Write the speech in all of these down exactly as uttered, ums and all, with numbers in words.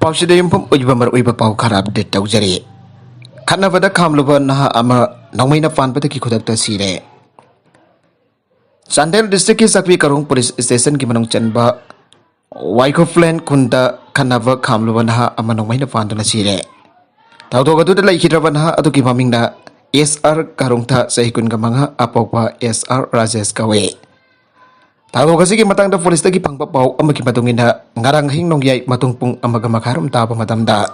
ꯄꯥꯎꯁꯤꯗ ꯌꯨꯝꯐꯝ ꯑꯣꯏꯕ ꯃꯔꯨꯑꯣꯏꯕ ꯄꯥꯎ ꯈꯔ ꯑꯞꯗꯦꯠ ꯇꯧꯖꯔꯤ꯫ ꯈꯠꯅꯕꯗ ꯈꯥꯝꯂꯨꯕ ꯅꯍꯥ ꯑꯃ ꯅꯣꯡꯃꯩꯅ ꯄꯥꯟꯕꯗꯒꯤ ꯈꯨꯗꯛꯇ ꯁꯤꯔꯦ꯫ ꯆꯥꯟꯗꯦꯜ ꯗꯤꯁꯇ꯭ꯔꯤꯛꯀꯤ ꯆꯥꯛꯄꯤ ꯀꯥꯔꯣꯡ ꯄꯨꯂꯤꯁ ꯁ꯭ꯇꯦꯁꯟꯒꯤ ꯃꯅꯨꯡ ꯆꯟꯕ ꯋꯥꯏꯈꯣꯐ꯭ꯂꯦꯟ ꯈꯨꯟꯗ ꯈꯠꯅꯕ ꯈꯥꯝꯂꯨꯕ ꯅꯍꯥ ꯑꯃ ꯅꯣꯡꯃꯩꯅ ꯄꯥꯟꯗꯨꯅ ꯁꯤꯔꯦ꯫ ꯊꯧꯗꯣꯛ ꯑꯗꯨꯗ ꯂꯩꯈꯤꯗ꯭ꯔꯕ ꯅꯍꯥ ꯑꯗꯨꯒꯤ ꯃꯃꯤꯡꯅ ꯑꯦꯁ ꯑꯥꯔ ꯀꯥꯔꯣꯡꯊꯥ, ꯆꯍꯤ ꯀꯨꯟꯒ ꯃꯉꯥ, ꯑꯄꯣꯛꯄ ꯑꯦꯁ ꯑꯥꯔ ꯔꯥꯖꯦꯁ ꯀꯧꯏ꯫ ꯊꯧꯗꯣꯛ ꯑꯁꯤꯒꯤ ꯃꯇꯥꯡꯗ ꯄꯨꯂꯤꯁꯇꯒꯤ ꯐꯪꯕ ꯄꯥꯎ ꯑꯃꯒꯤ ꯃꯇꯨꯡ ꯏꯟꯅ, ꯉꯔꯥꯡ ꯑꯍꯤꯡ ꯅꯣꯡꯌꯥꯏ ꯃꯇꯨꯡ ꯄꯨꯡ ꯑꯃꯒ ꯃꯈꯥꯏꯔꯣꯝ ꯇꯥꯕ ꯃꯇꯝꯗ,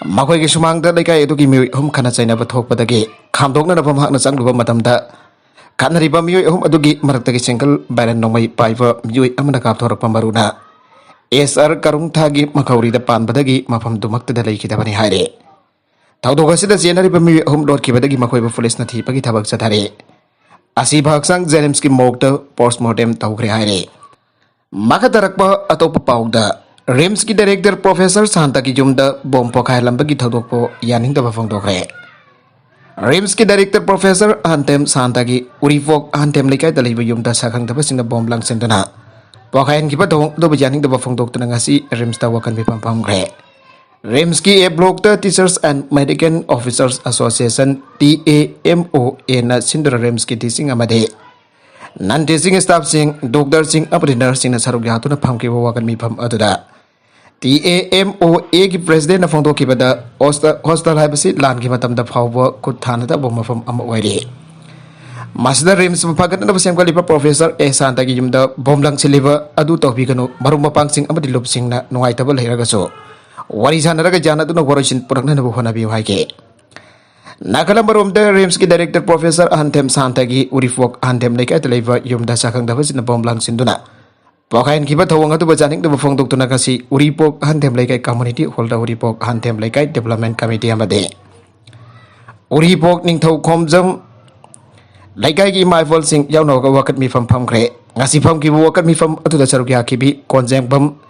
ꯃꯈꯣꯏꯒꯤ ꯁꯨꯃꯥꯡꯗ ꯂꯩꯀꯥꯏ ꯑꯗꯨꯒꯤ ꯃꯤꯑꯣꯏ ꯑꯍꯨꯝ ꯈꯠꯅ ꯆꯩꯅꯕ ꯊꯣꯛꯄꯗꯒꯤ ꯈꯥꯝꯗꯣꯛꯅꯅꯕ ꯃꯍꯥꯛꯅ ꯆꯪꯂꯨꯕ ꯃꯇꯝꯗ, ꯈꯠꯅꯔꯤꯕ ꯃꯤꯑꯣꯏ ꯑꯍꯨꯝ ꯑꯗꯨꯒꯤ ꯃꯔꯛꯇꯒꯤ ꯁꯤꯡꯒꯜ ꯕꯦꯔꯦꯜ ꯅꯣꯡꯃꯩ ꯄꯥꯏꯕ ꯃꯤꯑꯣꯏ ꯑꯃꯅ ꯀꯥꯞꯊꯣꯔꯛꯄ ꯃꯔꯨꯅ ꯑꯦꯁ ꯑꯥꯔ ꯀꯥꯔꯣꯡꯊꯥꯒꯤ ꯃꯈꯧꯔꯤꯗ ꯄꯥꯟꯕꯗꯒꯤ ꯃꯐꯝꯗꯨꯃꯛꯇꯗ ꯂꯩꯈꯤꯗꯕꯅꯤ ꯍꯥꯏꯔꯦ꯫ ꯊꯧꯗꯣꯛ ꯑꯁꯤꯗ ꯆꯦꯟꯅꯔꯤꯕ ꯃꯤꯑꯣꯏ ꯑꯍꯨꯝ ꯂꯣꯠꯈꯤꯕꯗꯒꯤ ꯃꯈꯣꯏꯕꯨ ꯄꯨꯂꯤꯁꯅ ꯊꯤꯕꯒꯤ ꯊꯕꯛ ꯆꯠꯊꯔꯤ꯫ ꯑꯁꯤꯕ ꯍꯛꯆꯥꯡ ꯖꯦꯅꯤꯝꯁꯀꯤ ꯃꯣꯔꯒꯇ ꯄꯣꯁꯃꯣꯔꯇꯦꯝ ꯇꯧꯈ꯭ꯔꯦ ꯍꯥꯏꯔꯦ꯫ ꯃꯈꯥ ꯇꯥꯔꯛꯄ ꯑꯇꯣꯞꯄ ꯄꯥꯎꯗ, ꯔꯤꯝꯁꯀꯤ ꯗꯥꯏꯔꯦꯛꯇꯔ ꯄ꯭ꯔꯣꯐꯦꯁꯔ ꯁꯥꯟꯇꯒꯤ ꯌꯨꯝꯗ ꯕꯣꯝ ꯄꯣꯈꯥꯏꯍꯜꯂꯝꯕꯒꯤ ꯊꯧꯗꯣꯛꯄꯨ ꯌꯥꯅꯤꯡꯗꯕ ꯐꯣꯡꯗꯣꯛꯈ꯭ꯔꯦ꯫ ꯔꯤꯝꯁꯀꯤ ꯗꯥꯏꯔꯦꯛꯇꯔ ꯄ꯭ꯔꯣꯐꯦꯁꯔ ꯑꯍꯟꯊꯦꯝ ꯁꯥꯟꯇꯒꯤ ꯎꯔꯤꯄꯣꯛ ꯑꯍꯟꯊꯦꯝ ꯂꯩꯀꯥꯏꯗ ꯂꯩꯕ ꯌꯨꯝꯗ ꯁꯛꯈꯪꯗꯕꯁꯤꯡꯅ ꯕꯣꯝ ꯂꯪꯁꯤꯟꯗꯨꯅ ꯄꯣꯈꯥꯏꯍꯟꯈꯤꯕ ꯊꯧꯑꯣꯡ ꯑꯗꯨꯕꯨ ꯌꯥꯅꯤꯡꯗꯕ ꯐꯣꯡꯗꯣꯛꯇꯨꯅ ꯉꯁꯤ ꯔꯤꯝꯁꯇ ꯋꯥꯀꯟ ꯃꯤꯐꯝ ꯐꯝꯈ꯭ꯔꯦ꯫ ꯔꯤꯝꯁꯀꯤ ꯑꯦ ꯕ꯭ꯂꯣꯛꯇ Teachers and Medical Officers Association, T A M O ꯑꯦꯅ ꯁꯤꯟꯗꯨꯅ ꯔꯤꯝꯁꯀꯤ ꯇꯤꯆꯤꯡ ꯑꯃꯗꯤ ꯅꯟ ꯇꯤꯆꯤꯡ ꯁ꯭ꯇꯥꯐꯁꯤꯡ, ꯗꯣꯛꯇꯔꯁꯤꯡ ꯑꯃꯗꯤ ꯅꯔꯁꯁꯤꯡꯅ ꯁꯔꯨꯛ ꯌꯥꯗꯨꯅ ꯐꯝꯈꯤꯕ ꯋꯥꯀꯟ ꯃꯤꯐꯝ ꯑꯗꯨꯗ ꯇꯤ ꯑꯦ ꯑꯦꯝ ꯑꯣ ꯑꯦꯒꯤ ꯄ꯭ꯔꯦꯁꯤꯗꯦꯟꯅ ꯐꯣꯡꯗꯣꯛꯈꯤꯕꯗ, ꯍꯣꯁꯇ-, ꯍꯣꯁꯇꯦꯜ ꯍꯥꯏꯕꯁꯤ ꯂꯥꯟꯒꯤ ꯃꯇꯝꯗ ꯐꯥꯎꯕ ꯈꯨꯠ ꯊꯥꯅꯗꯕ ꯃꯐꯝ ꯑꯃ ꯑꯣꯏꯔꯤ꯫ ꯃꯁꯤꯗ ꯔꯤꯝꯁꯄꯨ ꯐꯒꯠꯅꯅꯕ ꯁꯦꯝꯒꯠꯂꯤꯕ ꯄ꯭ꯔꯣꯐꯦꯁꯔ ꯑꯦ ꯁꯥꯟꯇꯒꯤ ꯌꯨꯝꯗ ꯕꯣꯝ ꯂꯪꯁꯤꯜꯂꯤꯕ ꯑꯗꯨ ꯇꯧꯕꯤꯒꯅꯨ, ꯃꯔꯨꯞ ꯃꯄꯥꯡꯁꯤꯡ ꯑꯃꯗꯤ ꯂꯨꯞꯁꯤꯡꯅ ꯅꯨꯡꯉꯥꯏꯇꯕ ꯂꯩꯔꯒꯁꯨ ꯋꯥꯔꯤ ꯁꯥꯟꯅꯔꯒ ꯌꯥꯅꯗꯨꯅ ꯋꯥꯔꯣꯏꯁꯤꯟ ꯄꯨꯔꯛꯅꯅꯕ ꯍꯣꯠꯅꯕꯤꯌꯨ ꯍꯥꯏꯈꯤ꯫ ꯅꯥꯀꯜ ꯑꯃꯔꯣꯝꯗ ꯔꯤꯝꯁꯀꯤ ꯗꯥꯏꯔꯦꯛꯇꯔ ꯄ꯭ꯔꯣꯐꯦꯁꯔ ꯑꯍꯟꯊꯦꯝ ꯁꯥꯟꯇꯒꯤ ꯎꯔꯤꯄꯣꯛ ꯑꯍꯟꯊꯦꯝ ꯂꯩꯀꯥꯏꯗ ꯂꯩꯕ ꯌꯨꯝꯗ ꯁꯛꯈꯪꯗꯕꯁꯤꯡꯅ ꯕꯣꯝ ꯂꯪꯁꯤꯟꯗꯨꯅ ꯄꯣꯈꯥꯏꯍꯟꯈꯤꯕ ꯊꯧꯑꯣꯡ ꯑꯗꯨꯕꯨ ꯌꯥꯅꯤꯡꯗꯕ ꯐꯣꯡꯗꯣꯛꯇꯨꯅ ꯉꯁꯤ ꯎꯔꯤꯄꯣꯛ ꯑꯍꯟꯊꯦꯝ ꯂꯩꯀꯥꯏ ꯀꯝꯃꯨꯅꯤꯇꯤ ꯍꯣꯜꯗ ꯎꯔꯤꯄꯣꯛ ꯑꯍꯟꯊꯦꯝ ꯂꯩꯀꯥꯏ ꯗꯤꯕ꯭ꯂꯞꯃꯦꯟ ꯀꯃꯤꯇꯤ ꯑꯃꯗꯤ ꯎꯔꯤꯄꯣꯛ ꯅꯤꯡꯊꯧ ꯈꯣꯝꯖꯝ ꯂꯩꯀꯥꯏꯒꯤ ꯏꯃꯥ ꯏꯕꯣꯜꯁꯤꯡ ꯌꯥꯎꯅꯔꯒ ꯋꯥꯀꯠ ꯃꯤꯐꯝ ꯐꯝꯈ꯭ꯔꯦ꯫ ꯉꯁꯤ ꯐꯝꯈꯤꯕ ꯋꯥꯀꯠ ꯃꯤꯐꯝ ꯑꯗꯨꯗ ꯁꯔꯨꯛ ꯌꯥꯈꯤꯕꯤ ꯀꯣꯟꯖꯦꯡꯕꯝ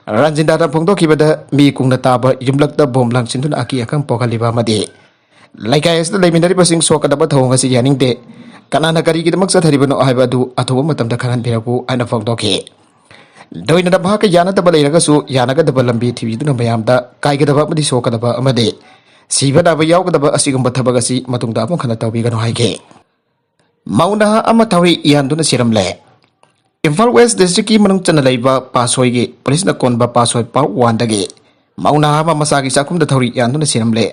ꯔꯟꯖꯤꯟꯗꯥꯅ ꯐꯣꯡꯗꯣꯛꯈꯤꯕꯗ, ꯃꯤ ꯀꯨꯡꯅ ꯇꯥꯕ ꯌꯨꯝꯂꯛꯇ ꯕꯣꯝ ꯂꯪꯁꯤꯟꯗꯨꯅ ꯑꯀꯤ ꯑꯈꯪ ꯄꯣꯛꯍꯜꯂꯤꯕ ꯑꯃꯗꯤ ꯂꯩꯀꯥꯏ ꯑꯁꯤꯗ ꯂꯩꯃꯤꯟꯅꯔꯤꯕꯁꯤꯡ ꯁꯣꯛꯀꯗꯕ ꯊꯧꯑꯣꯡ ꯑꯁꯤ ꯌꯥꯅꯤꯡꯗꯦ꯫ ꯀꯅꯥꯅ ꯀꯔꯤꯒꯤꯗꯃꯛ ꯆꯠꯊꯔꯤꯕꯅꯣ ꯍꯥꯏꯕ ꯑꯗꯨ ꯑꯊꯨꯕ ꯃꯇꯝꯗ ꯈꯪꯍꯟꯕꯤꯔꯛꯎ ꯍꯥꯏꯅ ꯐꯣꯡꯗꯣꯛꯈꯤ꯫ ꯂꯣꯏꯅꯅ ꯃꯍꯥꯛꯀ ꯌꯥꯅꯗꯕ ꯂꯩꯔꯒꯁꯨ ꯌꯥꯅꯒꯗꯕ ꯂꯝꯕꯤ ꯊꯤꯕꯤꯗꯨꯅ ꯃꯌꯥꯝꯗ ꯀꯥꯏꯒꯗꯕ ꯑꯃꯗꯤ ꯁꯣꯛꯀꯗꯕ ꯑꯃꯗꯤ ꯁꯤꯕ ꯅꯥꯕ ꯌꯥꯎꯒꯗꯕ ꯑꯁꯤꯒꯨꯝꯕ ꯊꯕꯛ ꯑꯁꯤ ꯃꯇꯨꯡꯗ ꯑꯃꯨꯛ ꯍꯟꯅ ꯇꯧꯕꯤꯒꯅꯨ ꯍꯥꯏꯈꯤ꯫ ꯃꯧ ꯅꯍꯥ ꯑꯃ ꯊꯧꯔꯤ ꯌꯥꯟꯗꯨꯅ ꯁꯤꯔꯝꯂꯦ꯫ ꯏꯝꯐꯥꯜ ꯋꯦꯁ ꯗꯤꯁꯇ꯭ꯔꯤꯛꯀꯤ ꯃꯅꯨꯡ ꯆꯟꯅ ꯂꯩꯕ ꯄꯥꯁꯣꯏꯒꯤ ꯄꯨꯂꯤꯁꯅ ꯀꯣꯟꯕ ꯄꯥꯁꯣꯏ ꯄꯥꯔꯛ ꯋꯥꯟꯗꯒꯤ ꯃꯧ ꯅꯍꯥ ꯑꯃ ꯃꯁꯥꯒꯤ ꯆꯥꯛꯈꯨꯝꯗ ꯊꯧꯔꯤ ꯌꯥꯟꯗꯨꯅ ꯁꯤꯔꯝꯂꯦ꯫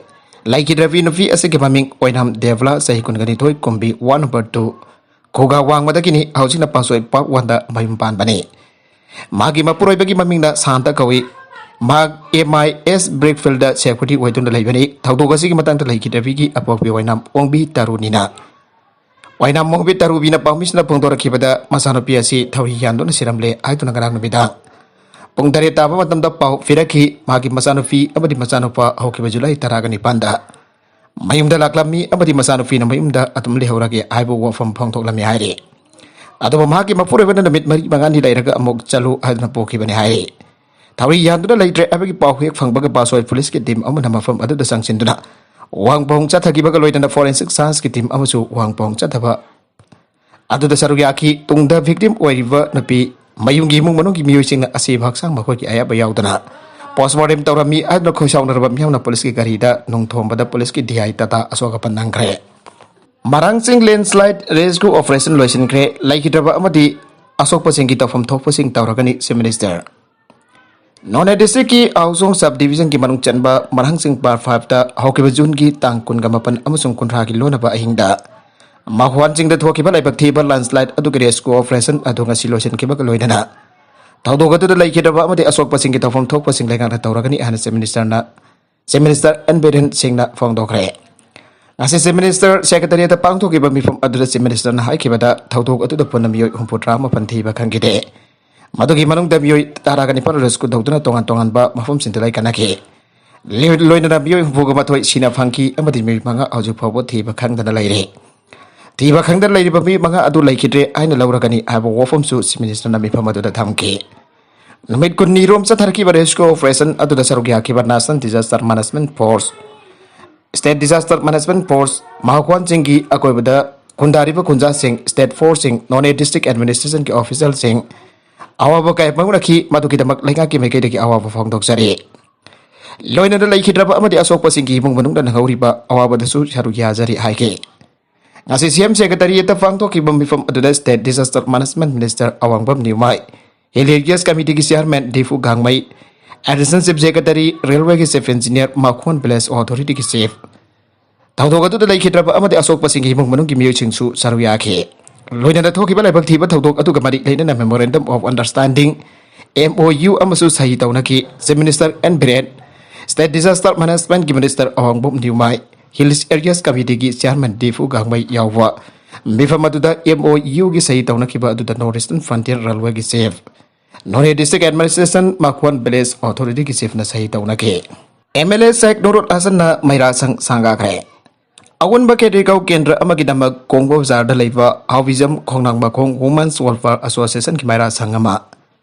ꯂꯩꯈꯤꯗ꯭ꯔꯕꯤ ꯅꯨꯄꯤ ꯑꯁꯤꯒꯤ ꯃꯃꯤꯡ ꯑꯣꯏꯅꯥꯝ ꯗꯦꯕꯂꯥ, ꯆꯍꯤ ꯀꯨꯟꯒ ꯅꯤꯊꯣꯏ, ꯀꯨꯝꯕꯤ ꯋꯥꯔꯗ ꯅꯝꯕꯔ ꯇꯨ, ꯈꯨꯒꯥ ꯋꯥꯡꯃꯗꯒꯤꯅꯤ꯫ ꯍꯧꯖꯤꯛꯅ ꯄꯥꯁꯣꯏ ꯄꯥꯔꯛ ꯋꯥꯟꯗ ꯃꯌꯨꯝ ꯄꯥꯟꯕꯅꯤ꯫ ꯃꯍꯥꯛꯀꯤ ꯃꯄꯨꯔꯣꯏꯕꯒꯤ ꯃꯃꯤꯡꯅ ꯁꯥꯟꯇ ꯀꯧꯏ꯫ ꯃꯍꯥꯛ ꯑꯦꯝ ꯑꯥꯏ ꯑꯦꯁ ꯕ꯭ꯔꯤꯛ ꯐꯤꯜꯗ ꯁꯦꯀ꯭ꯌꯨꯔꯤꯇꯤ ꯑꯣꯏꯗꯨꯅ ꯂꯩꯕꯅꯤ꯫ ꯊꯧꯗꯣꯛ ꯑꯁꯤꯒꯤ ꯃꯇꯥꯡꯗ ꯂꯩꯈꯤꯗ꯭ꯔꯕꯤꯒꯤ ꯑꯄꯣꯛꯄꯤ ꯑꯣꯏꯅꯥꯝ ꯑꯣꯡꯕꯤ ꯇꯔꯨꯅꯤꯅ ꯋꯥꯏꯅꯥꯝ ꯃꯣꯡꯕꯤ ꯇꯔꯨꯕꯤꯅ ꯄꯥꯎꯃꯤꯁꯤꯡꯅ ꯐꯣꯡꯗꯣꯔꯛꯈꯤꯕꯗ ꯃꯆꯥꯅꯨꯄꯤ ꯑꯁꯤ ꯊꯧꯔꯤ ꯌꯥꯟꯗꯨꯅ ꯁꯤꯔꯝꯂꯦ ꯍꯥꯏꯗꯨꯅ ꯉꯔꯥꯡ ꯅꯨꯃꯤꯗꯥꯡ ꯄꯨꯡ ꯇꯔꯦꯠ ꯇꯥꯕ ꯃꯇꯝꯗ ꯄꯥꯎ ꯄꯤꯔꯛꯈꯤ꯫ ꯃꯍꯥꯛꯀꯤ ꯃꯆꯥꯅꯨꯄꯤ ꯑꯃꯗꯤ ꯃꯆꯥꯅꯨꯄꯥ ꯍꯧꯈꯤꯕ ꯖꯨꯂꯥꯏ ꯇꯔꯥꯒ ꯅꯤꯄꯥꯟꯗ ꯃꯌꯨꯝꯗ ꯂꯥꯛꯂꯝꯃꯤ ꯑꯃꯗꯤ ꯃꯆꯥꯅꯨꯄꯤꯅ ꯃꯌꯨꯝꯗ ꯑꯗꯨꯝ ꯂꯩꯍꯧꯔꯒꯦ ꯍꯥꯏꯕ ꯋꯥꯐꯝ ꯐꯣꯡꯗꯣꯛꯂꯝꯃꯤ ꯍꯥꯏꯔꯤ꯫ ꯑꯗꯨꯕꯨ ꯃꯍꯥꯛꯀꯤ ꯃꯄꯨꯔꯣꯏꯕꯅ ꯅꯨꯃꯤꯠ ꯃꯔꯤ ꯃꯉꯥꯅꯤ ꯂꯩꯔꯒ ꯑꯃꯨꯛ ꯆꯠꯂꯨ ꯍꯥꯏꯗꯨꯅ ꯄꯣꯛꯈꯤꯕꯅꯤ ꯍꯥꯏꯔꯤ꯫ ꯊꯧꯔꯤ ꯌꯥꯟꯗꯨꯅ ꯂꯩꯇ꯭ꯔꯦ ꯍꯥꯏꯕꯒꯤ ꯄꯥꯎ ꯍꯦꯛ ꯐꯪꯕꯒ ꯄꯥꯁꯣꯏ ꯄꯨꯂꯤꯁꯀꯤ ꯇꯤꯝ ꯑꯃꯅ ꯃꯐꯝ ꯑꯗꯨꯗ ꯆꯪꯁꯤꯟꯗꯨꯅ ꯋꯥꯡꯄꯣꯡ ꯆꯠꯊꯈꯤꯕꯒ ꯂꯣꯏꯅꯅ ꯐꯣꯔꯦꯟꯁꯤꯛ ꯁꯥꯏꯟꯁꯀꯤ ꯇꯤꯝ ꯑꯃꯁꯨ ꯋꯥꯡꯄꯣꯡ ꯆꯠꯊꯕ ꯑꯗꯨꯗ ꯁꯔꯨꯛ ꯌꯥꯈꯤ꯫ ꯇꯨꯡꯗ ꯚꯤꯛꯇꯤꯝ ꯑꯣꯏꯔꯤꯕ ꯅꯨꯄꯤ ꯃꯌꯨꯝꯒꯤ ꯏꯃꯨꯡ ꯃꯅꯨꯡꯒꯤ ꯃꯤꯑꯣꯏꯁꯤꯡꯅ ꯑꯁꯤꯕ ꯍꯛꯆꯥꯡ ꯃꯈꯣꯏꯒꯤ ꯑꯌꯥꯕ ꯌꯥꯎꯗꯅ ꯄꯣꯁꯃꯣꯔꯇꯦꯝ ꯇꯧꯔꯝꯃꯤ ꯍꯥꯏꯗꯨꯅ ꯈꯣꯏꯁꯥꯎꯅꯔꯕ ꯃꯤꯌꯥꯝꯅ ꯄꯨꯂꯤꯁꯀꯤ ꯒꯥꯔꯤꯗ ꯅꯨꯡ ꯊꯣꯝꯕꯗ ꯄꯨꯂꯤꯁꯀꯤ ꯗꯤ ꯑꯥꯏ ꯇꯥꯇꯥ ꯑꯁꯣꯛ ꯑꯄꯟ ꯅꯪꯈ꯭ꯔꯦ꯫ ꯃꯔꯥꯡꯆꯤꯡ ꯂꯦꯟꯁꯂꯥꯏꯠ ꯔꯦꯁꯀ꯭ꯌꯨ ꯑꯣꯄꯔꯦꯁꯟ ꯂꯣꯏꯁꯤꯟꯈ꯭ꯔꯦ꯫ ꯂꯩꯈꯤꯗ꯭ꯔꯕ ꯑꯃꯗꯤ ꯑꯁꯣꯛꯄꯁꯤꯡꯒꯤ ꯇꯧꯐꯝ ꯊꯣꯛꯄꯁꯤꯡ ꯇꯧꯔꯒꯅꯤ ꯆꯤꯐ ꯃꯤꯅꯤꯁꯇꯔ꯫ ꯅꯣꯅꯦ ꯗꯤꯁꯇ꯭ꯔꯤꯛꯀꯤ ꯑꯥꯎꯖꯣꯡ ꯁꯕ ꯗꯤꯕꯤꯖꯟꯒꯤ ꯃꯅꯨꯡ ꯆꯟꯕ ꯃꯔꯥꯡꯆꯤꯡ ꯄꯥꯔ ꯐꯥꯏꯚꯇ ꯍꯧꯈꯤꯕ ꯖꯨꯟꯒꯤ ꯇꯥꯡ ꯀꯨꯟꯒ ꯃꯥꯄꯟ ꯑꯃꯁꯨꯡ ꯀꯨꯟꯊ꯭ꯔꯥꯒꯤ ꯂꯣꯟꯅꯕ ꯑꯍꯤꯡꯗ ꯃꯍꯨꯋꯥꯟꯁꯤꯡꯗ ꯊꯣꯛꯈꯤꯕ ꯂꯥꯏꯕꯛ ꯊꯤꯕ ꯂꯦꯟꯁꯂꯥꯏꯠ ꯑꯗꯨꯒꯤ ꯔꯦꯁꯀ꯭ꯌꯨ ꯑꯣꯄꯔꯦꯁꯟ ꯑꯗꯨ ꯉꯁꯤ ꯂꯣꯏꯁꯤꯟꯈꯤꯕꯒ ꯂꯣꯏꯅꯅ ꯊꯧꯗꯣꯛ ꯑꯗꯨꯗ ꯂꯩꯈꯤꯗ꯭ꯔꯕ ꯑꯃꯗꯤ ꯑꯁꯣꯛꯄꯁꯤꯡꯒꯤ ꯇꯧꯐꯝ ꯊꯣꯛꯄꯁꯤꯡ ꯂꯩꯉꯥꯛꯅ ꯇꯧꯔꯒꯅꯤ ꯍꯥꯏꯅ ꯆꯤꯐ ꯃꯤꯅꯤꯁꯇꯔꯅ ꯆꯤꯐ ꯃꯤꯅꯤꯁꯇꯔ ꯑꯦꯟ ꯕꯤꯔꯦꯟ ꯁꯤꯡꯅ ꯐꯣꯡꯗꯣꯛꯈ꯭ꯔꯦ꯫ ꯉꯁꯤ ꯆꯤꯐ ꯃꯤꯅꯤꯁꯇꯔ ꯁꯦꯀ꯭ꯔꯦꯇꯔꯤꯌꯦꯠꯇ ꯄꯥꯡꯊꯣꯛꯈꯤꯕ ꯃꯤꯐꯝ ꯑꯗꯨꯗ ꯆꯤꯐ ꯃꯤꯅꯤꯁꯇꯔꯅ ꯍꯥꯏꯈꯤꯕꯗ ꯊꯧꯗꯣꯛ ꯑꯗꯨꯗ ꯄꯨꯟꯅ ꯃꯤꯑꯣꯏ ꯍꯨꯝꯐꯨꯇꯔꯥ ꯃꯥꯄꯟ ꯊꯤꯕ ꯈꯪꯈꯤꯗꯦ꯫ ꯃꯗꯨꯒꯤ ꯃꯅꯨꯡꯗ ꯃꯤꯑꯣꯏ ꯇꯔꯥꯒ ꯅꯤꯄꯥꯟ ꯔꯦꯁꯀ꯭ꯌꯨ ꯇꯧꯗꯨꯅ ꯇꯣꯉꯥꯟ ꯇꯣꯉꯥꯟꯕ ꯃꯐꯝꯁꯤꯡꯗ ꯂꯩꯀꯠꯅꯈꯤ꯫ ꯂꯣꯏ-, ꯂꯣꯏꯅꯅ ꯃꯤꯑꯣꯏ ꯍꯨꯝꯐꯨꯒ ꯃꯥꯊꯣꯏ ꯁꯤꯅ ꯐꯪꯈꯤ ꯑꯃꯗꯤ ꯃꯤꯑꯣꯏ ꯃꯉꯥ ꯍꯧꯖꯤꯛ ꯐꯥꯎꯕ ꯊꯤꯕ ꯈꯪꯗꯅ ꯂꯩꯔꯤ꯫ ꯊꯤꯕ ꯈꯪꯗꯅ ꯂꯩꯔꯤꯕ ꯃꯤꯑꯣꯏ ꯃꯉꯥ ꯑꯗꯨ ꯂꯩꯈꯤꯗ꯭ꯔꯦ ꯍꯥꯏꯅ ꯂꯧꯔꯒꯅꯤ ꯍꯥꯏꯕ ꯋꯥꯐꯝꯁꯨ ꯆꯤꯐ ꯃꯤꯅꯤꯁꯇꯔꯅ ꯃꯤꯐꯝ ꯑꯗꯨꯗ ꯊꯝꯈꯤ꯫ ꯅꯨꯃꯤꯠ ꯀꯨꯟꯅꯤꯔꯣꯝ ꯆꯠꯊꯔꯛꯈꯤꯕ ꯔꯦꯁꯀ꯭ꯌꯨ ꯑꯣꯄꯔꯦꯁꯟ ꯑꯗꯨꯗ ꯁꯔꯨꯛ ꯌꯥꯈꯤꯕ National Disaster Management Force, State Disaster Management Force, ꯃꯍꯨꯋꯥꯟꯁꯤꯡꯒꯤ ꯑꯀꯣꯏꯕꯗ ꯈꯨꯟꯗꯥꯔꯤꯕ ꯈꯨꯟꯖꯥꯁꯤꯡ, ꯁ꯭ꯇꯦꯠ ꯐꯣꯔꯁꯁꯤꯡ, ꯅꯣꯅꯦ ꯗꯤꯁꯇ꯭ꯔꯤꯛ ꯑꯦꯗꯃꯤꯅꯤꯁꯇ꯭ꯔꯦꯁꯟꯒꯤ ꯑꯣꯐꯤꯁꯤꯌꯦꯜꯁꯤꯡ, ꯑꯋꯥꯕ ꯀꯌꯥ ꯃꯥꯌꯣꯛꯅꯈꯤ꯫ ꯃꯗꯨꯒꯤꯗꯃꯛ ꯂꯩꯉꯥꯛꯀꯤ ꯃꯥꯏꯀꯩꯗꯒꯤ ꯑꯋꯥꯕ ꯐꯣꯡꯗꯣꯛꯆꯔꯤ꯫ ꯂꯣꯏꯅꯗ ꯂꯩꯈꯤꯗ꯭ꯔꯕ ꯑꯃꯗꯤ ꯑꯁꯣꯛꯄꯁꯤꯡꯒꯤ ꯏꯃꯨꯡ ꯃꯅꯨꯡꯗ ꯅꯪꯍꯧꯔꯤꯕ ꯑꯋꯥꯕꯗꯁꯨ ꯁꯔꯨꯛ ꯌꯥꯖꯔꯤ ꯍꯥꯏꯈꯤ꯫ ꯉꯁꯤ ꯁꯤ ꯑꯦꯝ ꯁꯦꯀ꯭ꯔꯦꯇꯔꯤꯌꯦꯠꯇ ꯄꯥꯡꯊꯣꯛꯈꯤꯕ ꯃꯤꯐꯝ ꯑꯗꯨꯗ State Disaster Management Minister Awangbam ꯅꯤꯎꯃꯥꯏ, Hill Areas Committeeꯒꯤ Chairman ꯗꯤꯐꯨ ꯒꯥꯡꯃꯩ, Additional Chief Secretary, Railwayꯒꯤ Chief Engineer, ꯃꯈꯣꯟ Village Authorityꯒꯤ Chief, ꯊꯧꯗꯣꯛ ꯑꯗꯨꯗ ꯂꯩꯈꯤꯗ꯭ꯔꯕ ꯑꯃꯗꯤ ꯑꯁꯣꯛꯄꯁꯤꯡꯒꯤ ꯏꯃꯨꯡ ꯃꯅꯨꯡꯒꯤ ꯃꯤꯑꯣꯏꯁꯤꯡꯁꯨ ꯁꯔꯨꯛ ꯌꯥꯈꯤ꯫ ꯂꯣꯏꯅꯅ ꯊꯣꯛꯈꯤꯕ ꯂꯥꯏꯕꯛ ꯊꯤꯕ ꯊꯧꯗꯣꯛ ꯑꯗꯨꯒ ꯃꯔꯤ ꯂꯩꯅꯅ Memorandum of Understanding, M O U, ꯑꯃꯁꯨ ꯁꯍꯤ ꯇꯧꯅꯈꯤ꯫ Chief Minister N Biren, State Disaster Managementꯀꯤ Minister Awangbam Nemai, Hills Areas Committeeꯒꯤ Chairman ꯗꯤꯐꯨ ꯒꯥꯡꯃꯩ ꯌꯥꯎꯕ ꯃꯤꯐꯝ ꯑꯗꯨꯗ M O Uꯒꯤ ꯁꯍꯤ ꯇꯧꯅꯈꯤꯕ ꯑꯗꯨꯗ North Eastern Frontier Railwayꯒꯤ Chief, Noney District Administration, ꯃꯈꯣꯟ Village Authorityꯒꯤ Chiefꯅ ꯁꯍꯤ ꯇꯧꯅꯈꯤ꯫ M L A Sheikh Nurul Hassanꯅ ꯃꯩꯔꯥ ꯁꯪ ꯁꯪꯒꯥꯈ꯭ꯔꯦ꯫ ꯑꯑꯣꯟꯕ ꯈꯦꯇ꯭ꯔꯤꯒꯥꯎ ꯀꯦꯟꯗ꯭ꯔ ꯑꯃꯒꯤꯗꯃꯛ ꯀꯣꯡꯕ ꯕꯖꯥꯔꯗ ꯂꯩꯕ ꯍꯥꯎꯕꯤꯖꯝ ꯈꯣꯡꯅꯥꯡ ꯃꯈꯣꯡ Women's Welfare Associationꯒꯤ ꯃꯩꯔꯥ ꯁꯪ ꯑꯃ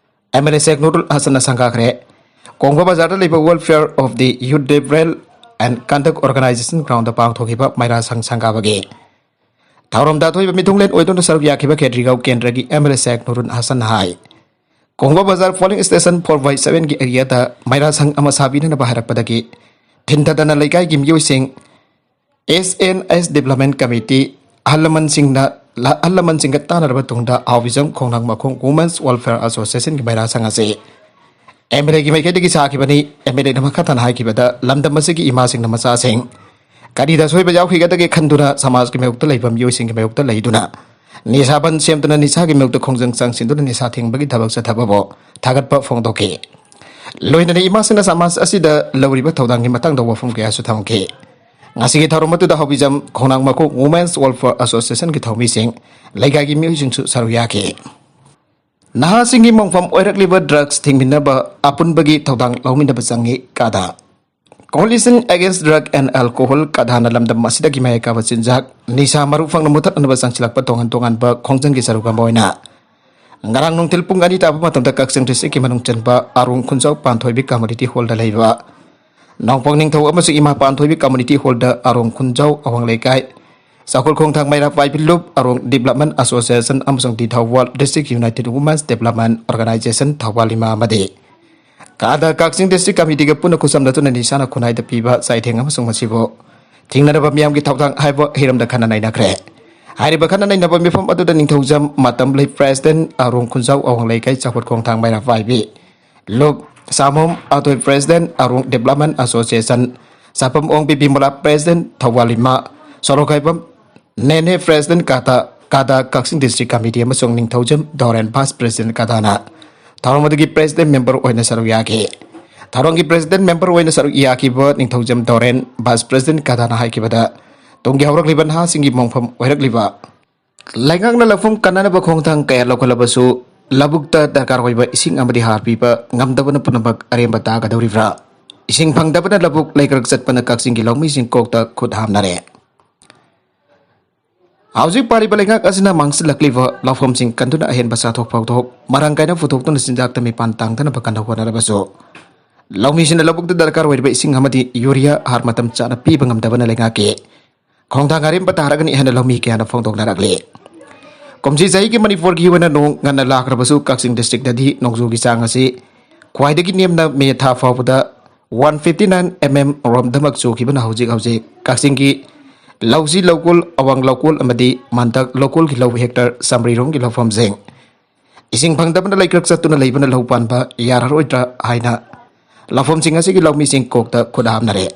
M L A Sheikh Nurul Hassanꯅ ꯁꯪꯒꯥꯈ꯭ꯔꯦ꯫ ꯀꯣꯡꯕ ꯕꯖꯥꯔꯗ ꯂꯩꯕ Welfare of the Youth Development and Conduct Organisation groundꯗ ꯄꯥꯡꯊꯣꯛꯈꯤꯕ ꯃꯩꯔꯥ ꯁꯪ ꯁꯪꯒꯥꯕꯒꯤ ꯊꯧꯔꯝꯗ ꯑꯊꯣꯏꯕ ꯃꯤꯊꯨꯡꯂꯦꯟ ꯑꯣꯏꯗꯨꯅ ꯁꯔꯨꯛ ꯌꯥꯈꯤꯕ ꯈꯦꯇ꯭ꯔꯤꯒꯥꯎ ꯀꯦꯟꯗ꯭ꯔꯒꯤ M L A Sheikh Nurul Hassanꯅ ꯍꯥꯏ, ꯀꯣꯡꯕ ꯕꯖꯥꯔ polling station four by sevenꯒꯤ areaꯗ ꯃꯩꯔꯥ ꯁꯪ ꯑꯃ ꯁꯥꯕꯤꯅꯅꯕ ꯍꯥꯏꯔꯛꯄꯗꯒꯤ ꯊꯤꯟꯊꯗꯅ ꯂꯩꯀꯥꯏꯒꯤ ꯃꯤꯑꯣꯏꯁꯤꯡ, S N S Development Committee, ꯑꯍꯜ ꯂꯃꯟꯁꯤꯡꯅ, ꯑꯍꯜ ꯂꯃꯟꯁꯤꯡꯒ ꯇꯥꯟꯅꯔꯕ ꯇꯨꯡꯗ ꯍꯥꯎꯕꯤꯖꯝ ꯈꯣꯡꯅꯥꯡ ꯃꯈꯣꯡ Women's Welfare Associationꯒꯤ ꯃꯩꯔꯥ ꯁꯪ ꯑꯁꯤ M L Aꯒꯤ ꯃꯥꯏꯀꯩꯗꯒꯤ ꯁꯥꯈꯤꯕꯅꯤ꯫ M L Aꯅ ꯃꯈꯥ ꯇꯥꯅ ꯍꯥꯏꯈꯤꯕꯗ, ꯂꯝꯗꯝ ꯑꯁꯤꯒꯤ ꯏꯃꯥꯁꯤꯡꯅ ꯃꯆꯥꯁꯤꯡ ꯀꯔꯤꯗ ꯑꯁꯣꯏꯕ ꯌꯥꯎꯈꯤꯒꯗꯒꯦ ꯈꯟꯗꯨꯅ ꯁꯃꯥꯖꯀꯤ ꯃꯥꯌꯣꯛꯇ ꯂꯩꯕ ꯃꯤꯑꯣꯏꯁꯤꯡꯒꯤ ꯃꯥꯌꯣꯛꯇ ꯂꯩꯗꯨꯅ ꯅꯤꯁꯥ ꯕꯟ ꯁꯦꯝꯗꯨꯅ ꯅꯤꯁꯥꯒꯤ ꯃꯥꯌꯣꯛꯇ ꯈꯣꯡꯖꯪ ꯆꯪꯁꯤꯟꯗꯨꯅ ꯅꯤꯁꯥ ꯊꯤꯡꯕꯒꯤ ꯊꯕꯛ ꯆꯠꯊꯕꯕꯨ ꯊꯥꯒꯠꯄ ꯐꯣꯡꯗꯣꯛꯈꯤ꯫ ꯂꯣꯏꯅꯅ ꯏꯃꯥꯁꯤꯡꯅ ꯁꯃꯥꯖ ꯑꯁꯤꯗ ꯂꯧꯔꯤꯕ ꯊꯧꯗꯥꯡꯒꯤ ꯃꯇꯥꯡꯗ ꯋꯥꯐꯝ ꯀꯌꯥꯁꯨ ꯊꯝꯈꯤ꯫ ꯉꯁꯤꯒꯤ ꯊꯧꯔꯝ ꯑꯗꯨꯗ ꯍꯥꯎꯕꯤꯖꯝ ꯈꯣꯡꯅꯥꯡ ꯃꯈꯣꯡ Women's Welfare Associationꯒꯤ ꯊꯧꯃꯤꯁꯤꯡ, ꯂꯩꯀꯥꯏꯒꯤ ꯃꯤꯑꯣꯏꯁꯤꯡꯁꯨ ꯁꯔꯨꯛ ꯌꯥꯈꯤ꯫ ꯅꯍꯥꯁꯤꯡꯒꯤ ꯃꯣꯡꯐꯝ ꯑꯣꯏꯔꯛꯂꯤꯕ drugs ꯊꯤꯡꯃꯤꯟꯅꯕ ꯑꯄꯨꯟꯕꯒꯤ ꯊꯧꯗꯥꯡ ꯂꯧꯃꯤꯟꯅꯕ ꯆꯪꯏ, ꯀꯥꯗꯥ꯫ Coalition Against Drug and Alcohol, ꯀꯥꯗꯥꯅ ꯂꯝꯗꯝ ꯑꯁꯤꯗꯒꯤ ꯃꯌꯥꯏ ꯀꯥꯕ ꯆꯤꯟꯖꯥꯛ, ꯅꯤꯁꯥ ꯃꯔꯨ ꯐꯪꯅ ꯃꯨꯊꯠꯅꯅꯕ ꯆꯪꯁꯤꯜꯂꯛꯄ ꯇꯣꯉꯥꯟ ꯇꯣꯉꯥꯟꯕ ꯈꯣꯡꯖꯪꯒꯤ ꯁꯔꯨꯛ ꯑꯃ ꯑꯣꯏꯅ ꯉꯔꯥꯡ ꯅꯨꯡꯊꯤꯜ ꯄꯨꯡ ꯑꯅꯤ ꯇꯥꯕ ꯃꯇꯝꯗ ꯀꯛꯆꯤꯡ districtꯀꯤ ꯃꯅꯨꯡ ꯆꯟꯕ ꯑꯔꯣꯡ ꯈꯨꯟꯖꯥꯎ ꯄꯥꯟꯊꯣꯏꯕꯤ community hallꯗ ꯂꯩꯕ ꯅꯣꯡꯄꯣꯛ ꯅꯤꯡꯊꯧ ꯑꯃꯁꯨꯡ ꯏꯃꯥ ꯄꯥꯟꯊꯣꯏꯕꯤ community hallꯗ ꯑꯔꯣꯡ ꯈꯨꯟꯖꯥꯎ ꯑꯋꯥꯡ ꯂꯩꯀꯥꯏ ꯆꯥꯎꯈꯠ ꯈꯣꯡꯊꯥꯡ ꯃꯩꯔꯥ ꯄꯥꯏꯕꯤ ꯂꯨꯞ ꯑꯔꯣꯡ Development Association ꯑꯃꯁꯨꯡ ꯗꯤ Thoubal District United Women's Development Organization Thoubal ꯏꯃꯥ ꯑꯃꯗꯤ ꯀꯥꯗ ꯀꯛꯆꯤꯡ District Committeeꯒ ꯄꯨꯟꯅ ꯈꯨꯠꯁꯝꯅꯗꯨꯅ ꯅꯤꯁꯥꯅ ꯈꯨꯟꯅꯥꯏꯗ ꯄꯤꯕ ꯆꯥꯏꯊꯦꯡ ꯑꯃꯁꯨꯡ ꯃꯁꯤꯕꯨ ꯊꯤꯡꯅꯅꯕ ꯃꯤꯌꯥꯝꯒꯤ ꯊꯧꯗꯥꯡ ꯍꯥꯏꯕ ꯍꯤꯔꯝꯗ ꯈꯟꯅ ꯅꯩꯅꯈ꯭ꯔꯦ꯫ ꯍꯥꯏꯔꯤꯕ ꯈꯟꯅ ꯅꯩꯅꯕ ꯃꯤꯐꯝ ꯑꯗꯨꯗ ꯅꯤꯡꯊꯧꯖꯝ ꯃꯇꯝꯂꯩ President ꯑꯔꯣꯡ ꯈꯨꯟꯖꯥꯎ ꯑꯋꯥꯡ ꯂꯩꯀꯥꯏ ꯆꯥꯎꯈꯠ ꯈꯣꯡꯊꯥꯡ ꯃꯩꯔꯥ ꯄꯥꯏꯕꯤ ꯂꯨꯞ ꯁꯥꯃꯣꯝ ꯑꯊꯣꯏ President ꯑꯔꯣꯡ Development Association, ꯁꯥꯄꯝ ꯑꯣꯡꯕꯤ ꯕꯤꯃꯂꯥ President ꯊꯧꯕꯥꯜ ꯏꯃꯥ, ꯁꯣꯔꯣꯛꯈꯥꯏꯕꯝ ꯅꯦꯅꯦ President ꯀꯥꯗ, ꯀꯥꯗ ꯀꯛꯆꯤꯡ District Committee ꯑꯃꯁꯨꯡ ꯅꯤꯡꯊꯧꯖꯝ ꯗꯣꯔꯦꯟ Vice President ꯀꯥꯗꯥꯅ ꯊꯧꯔꯝ ꯑꯗꯨꯒꯤ President Member ꯑꯣꯏꯅ ꯁꯔꯨꯛ ꯌꯥꯈꯤ꯫ ꯊꯧꯔꯝꯒꯤ President Member ꯑꯣꯏꯅ ꯁꯔꯨꯛ ꯌꯥꯈꯤꯕ ꯅꯤꯡꯊꯧꯖꯝ ꯗꯣꯔꯦꯟ Vice President ꯀꯥꯗꯥꯅ ꯍꯥꯏꯈꯤꯕꯗ, ꯇꯨꯡꯒꯤ ꯍꯧꯔꯛꯂꯤꯕ ꯅꯍꯥꯁꯤꯡꯒꯤ ꯃꯣꯡꯐꯝ ꯑꯣꯏꯔꯛꯂꯤꯕ ꯂꯩꯉꯥꯛꯅ ꯂꯧꯐꯝ ꯀꯟꯅꯅꯕ ꯈꯣꯡꯊꯥꯡ ꯀꯌꯥ ꯂꯧꯈꯠꯂꯕꯁꯨ, ꯂꯧꯕꯨꯛꯇ ꯗꯔꯀꯥꯔ ꯑꯣꯏꯕ ꯏꯁꯤꯡ ꯑꯃꯗꯤ ꯍꯥꯔ ꯄꯤꯕ ꯉꯝꯗꯕꯅ ꯄꯨꯝꯅꯃꯛ ꯑꯔꯦꯝꯕ ꯇꯥꯒꯗꯧꯔꯤꯕ꯭ꯔꯥ? ꯏꯁꯤꯡ ꯐꯪꯗꯕꯅ ꯂꯧꯕꯨꯛ ꯂꯩꯀ꯭ꯔꯛ ꯆꯠꯄꯅ ꯀꯛꯆꯤꯡꯒꯤ ꯂꯧꯃꯤꯁꯤꯡ ꯀꯣꯛꯇ ꯈꯨꯠ ꯍꯥꯝꯅꯔꯦ꯫ ꯍꯧꯖꯤꯛ ꯄꯥꯜꯂꯤꯕ ꯂꯩꯉꯥꯛ ꯑꯁꯤꯅ ꯃꯥꯡꯁꯤꯜꯂꯛꯂꯤꯕ ꯂꯧꯐꯝꯁꯤꯡ ꯀꯟꯗꯨꯅ ꯑꯍꯦꯟꯕ ꯆꯥꯊꯣꯛ ꯐꯥꯎꯊꯣꯛ ꯃꯔꯥꯡ ꯀꯥꯏꯅ ꯄꯨꯊꯣꯛꯇꯨꯅ ꯆꯤꯟꯖꯥꯛꯇ ꯃꯤꯄꯥꯟ ꯇꯥꯡꯗꯅꯕ ꯀꯟꯅ ꯍꯣꯠꯅꯔꯕꯁꯨ, ꯂꯧꯃꯤꯁꯤꯡꯅ ꯂꯧꯕꯨꯛꯇ ꯗꯔꯀꯥꯔ ꯑꯣꯏꯔꯤꯕ ꯏꯁꯤꯡ ꯑꯃꯗꯤ ꯌꯨꯔꯤꯌꯥ ꯍꯥꯔ ꯃꯇꯝ ꯆꯥꯅ ꯄꯤꯕ ꯉꯝꯗꯕꯅ ꯂꯩꯉꯥꯛꯀꯤ ꯈꯣꯡꯊꯥꯡ ꯑꯔꯦꯝꯕ ꯇꯥꯔꯒꯅꯤ ꯍꯥꯏꯅ ꯂꯧꯃꯤ ꯀꯌꯥꯅ ꯐꯣꯡꯗꯣꯛꯅꯔꯛꯂꯤ꯫ ꯀꯨꯝꯁꯤ ꯆꯍꯤꯒꯤ ꯃꯅꯤꯄꯨꯔꯒꯤ ꯑꯣꯏꯅ ꯅꯣꯡ ꯉꯟꯅ ꯂꯥꯛꯈ꯭ꯔꯕꯁꯨ, ꯀꯛꯆꯤꯡ Districtꯇꯗꯤ ꯅꯣꯡꯖꯨꯒꯤ ꯆꯥꯡ ꯑꯁꯤ ꯈ꯭ꯋꯥꯏꯗꯒꯤ ꯅꯦꯝꯅ ꯃꯦ ꯊꯥ ꯐꯥꯎꯕꯗ one fifty nine mm ꯔꯣꯝꯗꯃꯛ ꯆꯨꯈꯤꯕꯅ ꯍꯧꯖꯤꯛ ꯍꯧꯖꯤꯛ ꯀꯛꯆꯤꯡꯒꯤ ꯂꯧꯁꯤ ꯂꯧꯀꯣꯜ, ꯑꯋꯥꯡ ꯂꯧꯀꯣꯜ ꯑꯃꯗꯤ ꯃꯟꯗꯛ ꯂꯧꯀꯣꯜꯒꯤ ꯂꯧ hectare ꯆꯥꯃꯔꯤ ꯔꯣꯝꯒꯤ ꯂꯧꯐꯝꯁꯤꯡ ꯏꯁꯤꯡ ꯐꯪꯗꯕꯅ ꯂꯩꯀ꯭ꯔꯛ ꯆꯠꯇꯨꯅ ꯂꯩꯕꯅ ꯂꯧ ꯄꯥꯟꯕ ꯌꯥꯔꯔꯣꯏꯗ꯭ꯔꯥ ꯍꯥꯏꯅ ꯂꯧꯐꯝꯁꯤꯡ ꯑꯁꯤꯒꯤ ꯂꯧꯃꯤꯁꯤꯡ ꯀꯣꯛꯇ ꯈꯨꯠ ꯍꯥꯝꯅꯔꯦ꯫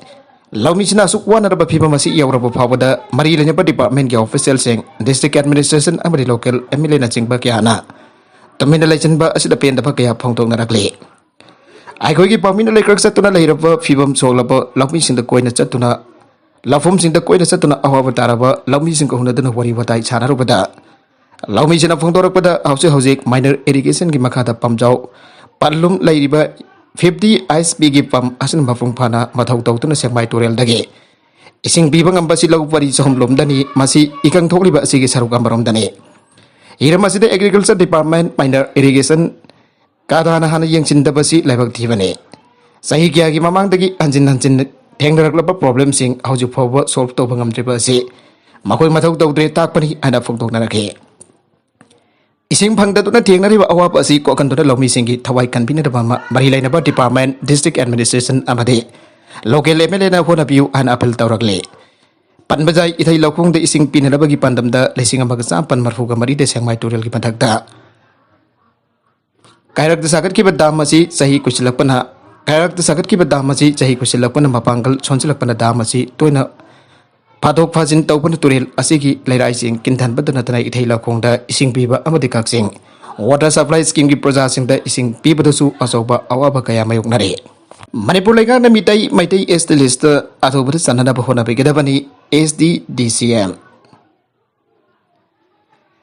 ꯂꯧꯃꯤꯁꯤꯡꯅ ꯑꯁꯨꯛ ꯋꯥꯅꯔꯕ ꯐꯤꯕꯝ ꯑꯁꯤ ꯌꯧꯔꯕ ꯐꯥꯎꯕꯗ ꯃꯔꯤ ꯂꯩꯅꯕ departmentꯀꯤ officialꯁꯤꯡ, District Administration ꯑꯃꯗꯤ local MLAꯅꯆꯤꯡꯕ ꯀꯌꯥꯅ ꯇꯨꯃꯤꯟꯅ ꯂꯩꯁꯤꯟꯕ ꯑꯁꯤꯗ ꯄꯦꯟꯗꯕ ꯀꯌꯥ ꯐꯣꯡꯗꯣꯛꯅꯔꯛꯂꯤ꯫ ꯑꯩꯈꯣꯏꯒꯤ ꯄꯥꯝꯃꯤꯅ ꯂꯩꯀ꯭ꯔꯛ ꯆꯠꯇꯨꯅ ꯂꯩꯔꯕ ꯐꯤꯕꯝ ꯁꯣꯛꯂꯕ ꯂꯧꯃꯤꯁꯤꯡꯗ ꯀꯣꯏꯅ ꯆꯠꯇꯨꯅ, ꯂꯧꯐꯝꯁꯤꯡꯗ ꯀꯣꯏꯅ ꯆꯠꯇꯨꯅ ꯑꯋꯥꯕ ꯇꯥꯔꯕ ꯂꯧꯃꯤꯁꯤꯡꯒ ꯎꯅꯗꯨꯅ ꯋꯥꯔꯤ ꯋꯥꯇꯥꯏ ꯁꯥꯟꯅꯔꯨꯕꯗ, ꯂꯧꯃꯤꯁꯤꯡꯅ ꯐꯣꯡꯗꯣꯔꯛꯄꯗ ꯍꯧꯖꯤꯛ ꯍꯧꯖꯤꯛ minor irrigationꯒꯤ ꯃꯈꯥꯗ ꯄꯝꯖꯥꯎ ꯄꯜꯂꯨꯝ ꯂꯩꯔꯤꯕ fifty ISPꯒꯤ ꯄꯝ ꯑꯁꯤꯅ ꯃꯄꯨꯡ ꯐꯥꯅ ꯃꯊꯧ ꯇꯧꯗꯨꯅ ꯁꯦꯛꯃꯥꯏ ꯇꯨꯔꯦꯜꯗꯒꯤ ꯏꯁꯤꯡ ꯄꯤꯕ ꯉꯝꯕꯁꯤ ꯂꯧ ꯄꯔꯤ ꯆꯍꯨꯝ ꯂꯣꯝꯗꯅꯤ꯫ ꯃꯁꯤ ꯏꯀꯪ ꯊꯣꯛꯂꯤꯕ ꯑꯁꯤꯒꯤ ꯁꯔꯨꯛ ꯑꯃꯔꯣꯝꯗꯅꯤ꯫ ꯍꯤꯔꯝ ꯑꯁꯤꯗ Agriculture Department, minor irrigation ꯀꯥꯗꯥꯅ ꯍꯥꯟꯅ ꯌꯦꯡꯁꯤꯟꯗꯕꯁꯤ ꯂꯥꯏꯕꯛ ꯊꯤꯕꯅꯤ꯫ ꯆꯍꯤ ꯀꯌꯥꯒꯤ ꯃꯃꯥꯡꯗꯒꯤ ꯍꯟꯖꯤꯟ ꯍꯟꯖꯤꯟ ꯊꯦꯡꯅꯔꯛꯂꯕ problemꯁꯤꯡ ꯍꯧꯖꯤꯛ ꯐꯥꯎꯕ solve ꯇꯧꯕ ꯉꯝꯗ꯭ꯔꯤꯕ ꯑꯁꯤ ꯃꯈꯣꯏ ꯃꯊꯧ ꯇꯧꯗ꯭ꯔꯦ ꯇꯥꯛꯄꯅꯤ ꯍꯥꯏꯅ ꯐꯣꯡꯗꯣꯛꯅꯔꯛꯈꯤ꯫ ꯏꯁꯤꯡ ꯐꯪꯗꯗꯨꯅ ꯊꯦꯡꯅꯔꯤꯕ ꯑꯋꯥꯕ ꯑꯁꯤ ꯀꯣꯛꯍꯟꯗꯨꯅ ꯂꯧꯃꯤꯁꯤꯡꯒꯤ ꯊꯋꯥꯏ ꯀꯟꯕꯤꯅꯗꯕ ꯑꯃ ꯃꯔꯤ ꯂꯩꯅꯕ department, district administration ꯑꯃꯗꯤ local M L A ꯅ ꯍꯣꯠꯅꯕꯤꯌꯨ ꯍꯥꯏꯅ appeal ꯇꯧꯔꯛꯂꯤ꯫ ꯄꯟꯕꯖꯥꯏ ꯏꯊꯩ ꯂꯧꯈꯣꯡꯗ ꯏꯁꯤꯡ ꯄꯤꯅꯅꯕꯒꯤ ꯄꯥꯟꯗꯝꯗ ꯂꯤꯁꯤꯡ ꯑꯃꯒ ꯆꯥꯃꯥꯄꯟ ꯃꯔꯤꯐꯨꯒ ꯃꯔꯤꯗ ꯁꯦꯡꯃꯥꯏ ꯇꯨꯔꯦꯜꯒꯤ ꯃꯊꯛꯇ ꯀꯥꯏꯔꯛꯇ ꯁꯥꯒꯠꯈꯤꯕ dam ꯑꯁꯤ ꯆꯍꯤ ꯀꯨꯏꯁꯤꯜꯂꯛꯄꯅ, ꯀꯥꯏꯔꯛꯇ ꯁꯥꯒꯠꯈꯤꯕ dam ꯑꯁꯤ ꯆꯍꯤ ꯀꯨꯏꯁꯤꯜꯂꯛꯄꯅ ꯃꯄꯥꯡꯒꯜ ꯁꯣꯟꯖꯤꯜꯂꯛꯄꯅ dam ꯑꯁꯤ ꯇꯣꯏꯅ ꯐꯥꯗꯣꯛ ꯐꯥꯖꯤꯟ ꯇꯧꯕꯅ ꯇꯨꯔꯦꯜ ꯑꯁꯤꯒꯤ ꯂꯩꯔꯥꯏꯁꯤꯡ ꯀꯤꯟꯊꯟꯕꯗ ꯅꯠꯇꯅ ꯏꯊꯩ ꯂꯧꯈꯣꯡꯗ ꯏꯁꯤꯡ ꯄꯤꯕ ꯑꯃꯗꯤ ꯀꯛꯆꯤꯡ water supply scheme ꯒꯤ ꯄ꯭ꯔꯖꯥꯁꯤꯡꯗ ꯏꯁꯤꯡ ꯄꯤꯕꯗꯁꯨ ꯑꯆꯧꯕ ꯑꯋꯥꯕ ꯀꯌꯥ ꯃꯥꯌꯣꯛꯅꯔꯤ꯫ ꯃꯅꯤꯄꯨꯔ ꯂꯩꯉꯥꯛꯅ Meitei, Meitei S T list ꯑꯊꯨꯕꯗ ꯆꯟꯅꯅꯕ ꯍꯣꯠꯅꯕꯤꯒꯗꯕꯅꯤ, S T D C M꯫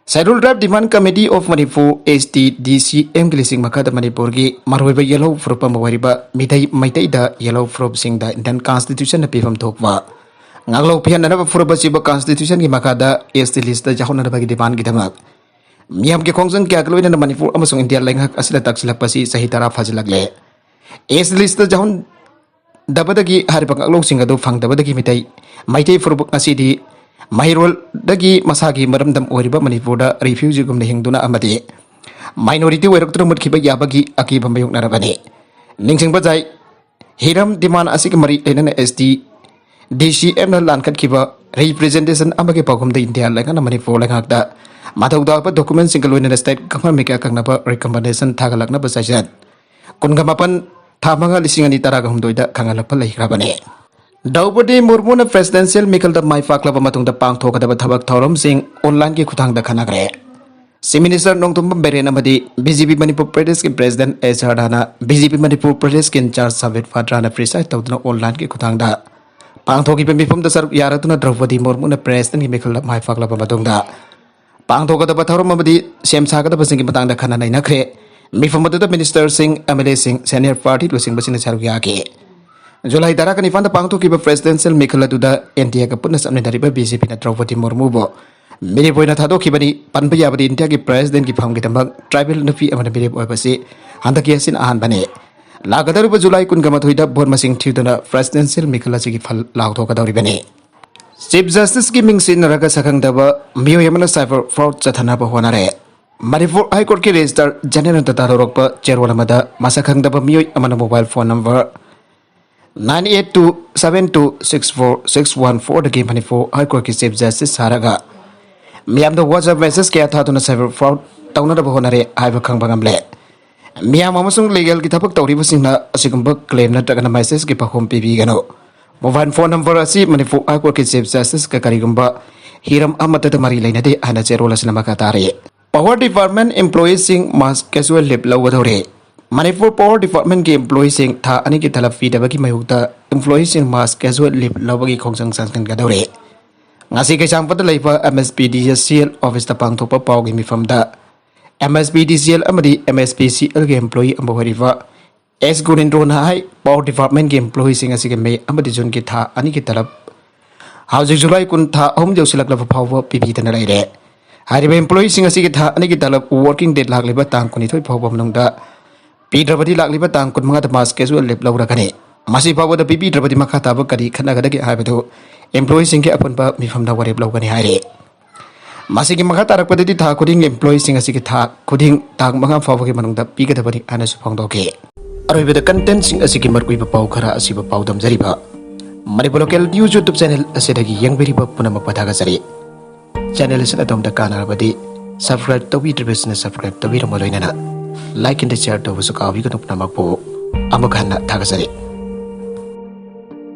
Scheduled Tribe Demand Committee of Manipur, S T D C M ꯒꯤ ꯂꯤꯁꯤꯡ ꯃꯈꯥꯗ ꯃꯅꯤꯄꯨꯔꯒꯤ ꯃꯔꯨꯑꯣꯏꯕ ꯌꯦꯜꯍꯧ ꯐꯨꯔꯨꯞ ꯑꯃ ꯑꯣꯏꯔꯤꯕ ꯃꯤꯇꯩ ꯃꯩꯇꯩꯗ ꯌꯦꯜꯍꯧ ꯐꯨꯔꯨꯞꯁꯤꯡꯗ Indian Constitution ꯅ ꯄꯤꯐꯝ ꯊꯣꯛꯄ ꯉꯥꯛꯂꯧ ꯄꯤꯍꯟꯅꯅꯕ ꯐꯨꯔꯨꯞ ꯑꯁꯤꯕꯨ Constitution ꯒꯤ ꯃꯈꯥꯗ S T list ꯌꯥꯎꯍꯟꯅꯅꯕꯒꯤ demand ꯒꯤꯗꯃꯛ ꯃꯤꯌꯥꯝꯒꯤ ꯈꯣꯡꯖꯪ ꯀꯌꯥꯒ ꯂꯣꯏꯅꯅ ꯃꯅꯤꯄꯨꯔ ꯑꯃꯁꯨꯡ ꯏꯟꯗꯤꯌꯥ ꯂꯩꯉꯥꯛ ꯑꯁꯤꯗ ꯇꯛꯁꯤꯜꯂꯛꯄ ꯑꯁꯤ ꯆꯍꯤ ꯇꯔꯥ ꯐꯥꯖꯤꯜꯂꯛꯂꯦ꯫ S T list ꯌꯥꯎꯍꯟꯗꯕꯗꯒꯤ ꯍꯥꯏꯔꯤꯕ ꯉꯥꯛꯂꯧꯁꯤꯡ ꯑꯗꯨ ꯐꯪꯗꯕꯗꯒꯤ ꯃꯤꯇꯩ ꯃꯩꯇꯩ ꯐꯨꯔꯨꯞ ꯉꯁꯤꯗꯤ ꯃꯍꯩꯔꯣꯜꯗꯒꯤ ꯃꯁꯥꯒꯤ ꯃꯔꯝꯗꯝ ꯑꯣꯏꯔꯤꯕ ꯃꯅꯤꯄꯨꯔꯗ refugee ꯒꯨꯝꯅ ꯍꯤꯡꯗꯨꯅ ꯑꯃꯗꯤ minority ꯑꯣꯏꯔꯛꯇꯨꯅ ꯃꯨꯠꯈꯤꯕ ꯌꯥꯕꯒꯤ ꯑꯀꯤꯕ ꯃꯥꯌꯣꯛꯅꯔꯕꯅꯤ꯫ ꯅꯤꯡꯁꯤꯡꯕ ꯌꯥꯏ, ꯍꯤꯔꯝ demand ꯑꯁꯤꯒ ꯃꯔꯤ ꯂꯩꯅꯅ S T D C M ꯅ ꯂꯥꯟꯈꯠꯈꯤꯕ representation ꯑꯃꯒꯤ ꯄꯥꯎꯈꯨꯝꯗ ꯏꯟꯗꯤꯌꯥ ꯂꯩꯉꯥꯛꯅ ꯃꯅꯤꯄꯨꯔ ꯂꯩꯉꯥꯛꯇ ꯃꯊꯧ ꯇꯥꯕ document ꯁꯤꯡꯒ ꯂꯣꯏꯅꯅ state government ꯀ ꯑꯀꯛꯅꯕ recommendation ꯊꯥꯒꯠꯂꯛꯅꯕ ꯆꯥꯏꯖꯠ ꯀꯨꯟꯒ ꯃꯥꯄꯟ, ꯊꯥ ꯃꯉꯥ, ꯂꯤꯁꯤꯡ ꯑꯅꯤ ꯇꯔꯥꯒ ꯍꯨꯝꯗꯣꯏꯗ ꯈꯪꯍꯜꯂꯛꯄ ꯂꯩꯈ꯭ꯔꯕꯅꯤ꯫ ꯗ꯭ꯔꯧꯄꯗꯤ ꯃꯨꯔꯃꯨꯅ presidential ꯃꯤꯈꯜꯗ ꯃꯥꯏ ꯄꯥꯛꯂꯕ ꯃꯇꯨꯡꯗ ꯄꯥꯡꯊꯣꯛꯀꯗꯕ ꯊꯕꯛ ꯊꯧꯔꯝꯁꯤꯡ online ꯒꯤ ꯈꯨꯠꯊꯥꯡꯗ ꯈꯟꯅꯈ꯭ꯔꯦ꯫ Chief Minister ꯅꯣꯡꯊꯣꯝꯕꯝ ꯕꯤꯔꯦꯟ ꯑꯃꯗꯤ B J P ꯃꯅꯤꯄꯨꯔ ꯄ꯭ꯔꯗꯦꯁꯀꯤ president ꯑꯦꯁ ꯁꯔꯗꯥꯅ B J P ꯃꯅꯤꯄꯨꯔ ꯄ꯭ꯔꯗꯦꯁꯀꯤ in-charge ꯁꯕꯤꯠ ꯄꯥꯇ꯭ꯔꯥꯅ preside ꯇꯧꯗꯨꯅ online ꯒꯤ ꯈꯨꯠꯊꯥꯡꯗ ꯄꯥꯡꯊꯣꯛꯈꯤꯕ ꯃꯤꯐꯝꯗ ꯁꯔꯨꯛ ꯌꯥꯔꯗꯨꯅ ꯗ꯭ꯔꯧꯄꯗꯤ ꯃꯨꯔꯃꯨꯅ president ꯀꯤ ꯃꯤꯈꯜꯗ ꯃꯥꯏ ꯄꯥꯛꯂꯕ ꯃꯇꯨꯡꯗ ꯄꯥꯡꯊꯣꯛꯀꯗꯕ ꯊꯧꯔꯝ ꯑꯃꯗꯤ ꯁꯦꯝ ꯁꯥꯒꯗꯕꯁꯤꯡꯒꯤ ꯃꯇꯥꯡꯗ ꯈꯟꯅ ꯅꯩꯅꯈ꯭ꯔꯦ꯫ ꯃꯤꯐꯝ ꯑꯗꯨꯗ minister ꯁꯤꯡ, M L A ꯁꯤꯡ, senior party ꯂꯨꯆꯤꯡꯕꯁꯤꯡꯅ ꯁꯔꯨꯛ ꯌꯥꯈꯤ꯫ ꯖꯨꯂꯥꯏ ꯇꯔꯥꯒ ꯅꯤꯄꯥꯟꯗ ꯄꯥꯡꯊꯣꯛꯈꯤꯕ presidential ꯃꯤꯈꯜ ꯑꯗꯨꯗ India ꯒ ꯄꯨꯟꯅ ꯆꯠꯃꯤꯟꯅꯔꯤꯕ B J P ꯅ ꯗ꯭ꯔꯧꯄꯗꯤ ꯃꯨꯔꯃꯨꯕꯨ ꯃꯤꯔꯦꯞ ꯑꯣꯏꯅ ꯊꯥꯗꯣꯛꯈꯤꯕꯅꯤ꯫ ꯄꯟꯕ ꯌꯥꯕꯗꯤ India ꯒꯤ president ꯀꯤ ꯐꯝꯒꯤꯗꯃꯛ tribal ꯅꯨꯄꯤ ꯑꯃꯅ ꯃꯤꯔꯦꯞ ꯑꯣꯏꯕꯁꯤ ꯍꯟꯗꯛꯀꯤ ꯑꯁꯤꯅ ꯑꯍꯥꯟꯕꯅꯤ꯫ ꯂꯥꯛꯀꯗꯧꯔꯤꯕ ꯖꯨꯂꯥꯏ ꯀꯨꯟꯒ ꯃꯥꯊꯣꯏꯗ vote ꯃꯁꯤꯡ ꯊꯤꯗꯨꯅ presidential ꯃꯤꯈꯜ ꯑꯁꯤꯒꯤ ꯐꯜ ꯂꯥꯎꯊꯣꯛꯀꯗꯧꯔꯤꯕꯅꯤ꯫ ꯆꯤꯐ ꯖꯁꯇꯤꯁꯀꯤ ꯃꯤꯡ ꯁꯤꯖꯤꯟꯅꯔꯒ ꯁꯛꯈꯪꯗꯕ ꯃꯤꯑꯣꯏ ꯑꯃꯅ ꯁꯥꯏꯕꯔ ꯐ꯭ꯔꯣꯗ ꯆꯠꯊꯅꯕ ꯍꯣꯠꯅꯔꯦ꯫ ꯃꯅꯤꯄꯨꯔ ꯍꯥꯏ ꯀꯣꯔꯠꯀꯤ ꯔꯦꯖꯤꯁꯇꯔ ꯖꯦꯅꯔꯦꯜꯅ ꯊꯥꯗꯣꯔꯛꯄ ꯆꯦꯔꯣꯜ ꯑꯃꯗ ꯃꯁꯛ ꯈꯪꯗꯕ ꯃꯤꯑꯣꯏ ꯑꯃꯅ mobile phone number nine eight two seven two six four six one ꯐꯣꯔꯗꯒꯤ ꯃꯅꯤꯄꯨꯔ ꯍꯥꯏ ꯀꯣꯔꯠꯀꯤ ꯆꯤꯐ ꯖꯁꯇꯤꯁ ꯁꯥꯔꯒ ꯃꯤꯌꯥꯝꯗ ꯋꯥꯆꯞ ꯃꯦꯁꯦꯖ ꯀꯌꯥ ꯊꯥꯗꯨꯅ ꯁꯥꯏꯕꯔ ꯐ꯭ꯔꯣꯗ ꯇꯧꯅꯅꯕ ꯍꯣꯠꯅꯔꯦ ꯍꯥꯏꯕ ꯈꯪꯕ ꯉꯝꯂꯦ꯫ ꯃꯤꯌꯥꯝ ꯑꯃꯁꯨꯡ ꯂꯤꯒꯦꯜꯒꯤ ꯊꯕꯛ ꯇꯧꯔꯤꯕꯁꯤꯡꯅ ꯑꯁꯤꯒꯨꯝꯕ ꯀ꯭ꯂꯦꯝ ꯅꯠꯇ꯭ꯔꯒꯅ ꯃꯦꯁꯦꯖꯀꯤ ꯄꯥꯎꯈꯨꯝ ꯄꯤꯕꯤꯒꯅꯨ꯫ ꯃꯣꯕꯥꯏꯜ ꯐꯣꯟ ꯅꯝꯕꯔ ꯑꯁꯤ ꯃꯅꯤꯄꯨꯔ ꯍꯥꯏ ꯀꯣꯔꯠꯀꯤ ꯆꯤꯐ ꯖꯁꯇꯤꯁꯀ ꯀꯔꯤꯒꯨꯝꯕ ꯍꯤꯔꯝ ꯑꯃꯠꯇꯗ ꯃꯔꯤ ꯂꯩꯅꯗꯦ ꯍꯥꯏꯅ ꯆꯦꯔꯣꯜ ꯑꯁꯤꯅ ꯃꯈꯥ ꯇꯥꯔꯤ꯫ ꯄꯋꯥꯔ ꯗꯤꯄꯥꯔꯠꯃꯦꯟ ꯏꯝꯄ꯭ꯂꯣꯌꯤꯁꯤꯡ ꯃꯥꯁ ꯀꯦꯖꯨꯋꯦꯜ ꯂꯤꯞ ꯂꯧꯒꯗꯧꯔꯦ꯫ ꯃꯅꯤꯄꯨꯔ ꯄꯋꯥꯔ ꯗꯤꯄꯥꯔꯠꯃꯦꯟꯒꯤ ꯏꯝꯄ꯭ꯂꯣꯌꯤꯁꯤꯡ ꯊꯥ ꯑꯅꯤꯒꯤ ꯇꯂꯕ ꯄꯤꯗꯕꯒꯤ ꯃꯥꯌꯣꯛꯇ ꯏꯝꯄ꯭ꯂꯣꯌꯤꯁꯤꯡ ꯃꯥꯁ ꯀꯦꯖꯨꯋꯦꯜ ꯂꯤꯞ ꯂꯧꯕꯒꯤ ꯈꯣꯡꯖꯪ ꯆꯪꯁꯤꯟꯒꯗꯧꯔꯦ꯫ ꯉꯁꯤ ꯀꯩꯁꯥꯝꯄꯥꯠꯇ ꯂꯩꯕ M S P D S C L ꯑꯣꯐꯤꯁꯇ ꯄꯥꯡꯊꯣꯛꯄ ꯄꯥꯎꯒꯤ ꯃꯤꯐꯝꯗ ꯑꯦꯝ ꯑꯦꯁ ꯄꯤ ꯗꯤ ꯁꯤ ꯑꯦꯜ ꯑꯃꯗꯤ ꯑꯦꯝ ꯑꯦꯁ ꯄꯤ ꯁꯤ ꯑꯦꯜꯒꯤ ꯏꯝꯄ꯭ꯂꯣꯌꯤ ꯑꯃ ꯑꯣꯏꯔꯤꯕ ꯑꯦꯁ ꯒꯨꯅꯦꯟꯗ꯭ꯔꯣꯅ ꯍꯥꯏ, ꯄꯋꯥꯔ ꯗꯤꯄꯥꯔꯠꯃꯦꯟꯒꯤ ꯏꯝꯄ꯭ꯂꯣꯌꯤꯁꯤꯡ ꯑꯁꯤꯒꯤ ꯃꯦ ꯑꯃꯗꯤ ꯖꯨꯟꯒꯤ ꯊꯥ ꯑꯅꯤꯒꯤ ꯇꯂꯕ ꯍꯧꯖꯤꯛ ꯖꯨꯂꯥꯏ ꯀꯨꯟ, ꯊꯥ ꯑꯍꯨꯝ ꯌꯧꯁꯤꯜꯂꯛꯂꯕ ꯐꯥꯎꯕ ꯄꯤꯕꯤꯗꯅ ꯂꯩꯔꯦ꯫ ꯍꯥꯏꯔꯤꯕ ꯏꯝꯄ꯭ꯂꯣꯌꯤꯁꯤꯡ ꯑꯁꯤꯒꯤ ꯊꯥ ꯑꯅꯤꯒꯤ ꯇꯂꯕ ꯋꯥꯔꯀꯤꯡ ꯗꯦꯠ ꯂꯥꯛꯂꯤꯕ ꯇꯥꯡ ꯀꯨꯟꯅꯤꯊꯣꯏ ꯐꯥꯎꯕ ꯃꯅꯨꯡꯗ ꯄꯤꯗ꯭ꯔꯕꯗꯤ ꯂꯥꯛꯂꯤꯕ ꯇꯥꯡ ꯀꯨꯟꯃꯉꯥꯗ ꯃꯥꯁ ꯀꯦꯖꯨꯋꯦꯜ ꯂꯤꯞ ꯂꯧꯔꯒꯅꯤ꯫ ꯃꯁꯤ ꯐꯥꯎꯕꯗ ꯄꯤꯕꯤꯗ꯭ꯔꯕꯗꯤ ꯃꯈꯥ ꯇꯥꯕ ꯀꯔꯤ ꯈꯟꯅꯒꯗꯒꯦ ꯍꯥꯏꯕꯗꯨ ꯏꯝꯄ꯭ꯂꯣꯌꯤꯁꯤꯡꯒꯤ ꯑꯄꯨꯟꯕ ꯃꯤꯐꯝꯗ ꯋꯥꯔꯦꯞ ꯂꯧꯒꯅꯤ ꯍꯥꯏꯔꯤ꯫ ꯃꯁꯤꯒꯤ ꯃꯈꯥ ꯇꯥꯔꯛꯄꯗꯗꯤ ꯊꯥ ꯈꯨꯗꯤꯡꯒꯤ ꯏꯝꯄ꯭ꯂꯣꯌꯤꯁꯤꯡ ꯑꯁꯤꯒꯤ ꯊꯥ ꯈꯨꯗꯤꯡ ꯇꯥꯡ ꯃꯉꯥ ꯐꯥꯎꯕꯒꯤ ꯃꯅꯨꯡꯗ ꯄꯤꯒꯗꯕꯅꯤ ꯍꯥꯏꯅꯁꯨ ꯐꯣꯡꯗꯣꯛꯈꯤ꯫ ꯑꯔꯣꯏꯕꯗ ꯀꯟꯇꯦꯟꯁꯤꯡ ꯑꯁꯤꯒꯤ ꯃꯔꯨꯑꯣꯏꯕ ꯄꯥꯎ ꯈꯔ ꯑꯁꯤꯕꯨ ꯄꯥꯎꯗꯝꯖꯔꯤꯕ Manipur local news YouTube channel ꯑꯁꯤꯗꯒꯤ ꯌꯦꯡꯕꯤꯔꯤꯕ ꯄꯨꯝꯅꯃꯛꯄꯨ ꯊꯥꯒꯠꯆꯔꯤ꯫ ꯆꯦꯅꯦꯜ ꯑꯁꯤꯅ ꯑꯗꯣꯝꯗ ꯀꯥꯟꯅꯔꯕꯗꯤ ꯁꯕꯁꯀ꯭ꯔꯥꯏꯕ ꯇꯧꯕꯤꯗ꯭ꯔꯤꯕꯁꯤꯅ ꯁꯕꯁꯀ꯭ꯔꯥꯏꯕ ꯇꯧꯕꯤꯔꯝꯕ ꯂꯣꯏꯅꯅ ꯂꯥꯏꯛ ꯑꯦꯟ ꯁꯤꯌꯔ ꯇꯧꯕꯁꯨ ꯀꯥꯎꯕꯤꯒꯅꯨ꯫ ꯄꯨꯝꯅꯃꯛꯄꯨ ꯑꯃꯨꯛ ꯍꯟꯅ ꯊꯥꯒꯠꯆꯔꯤ꯫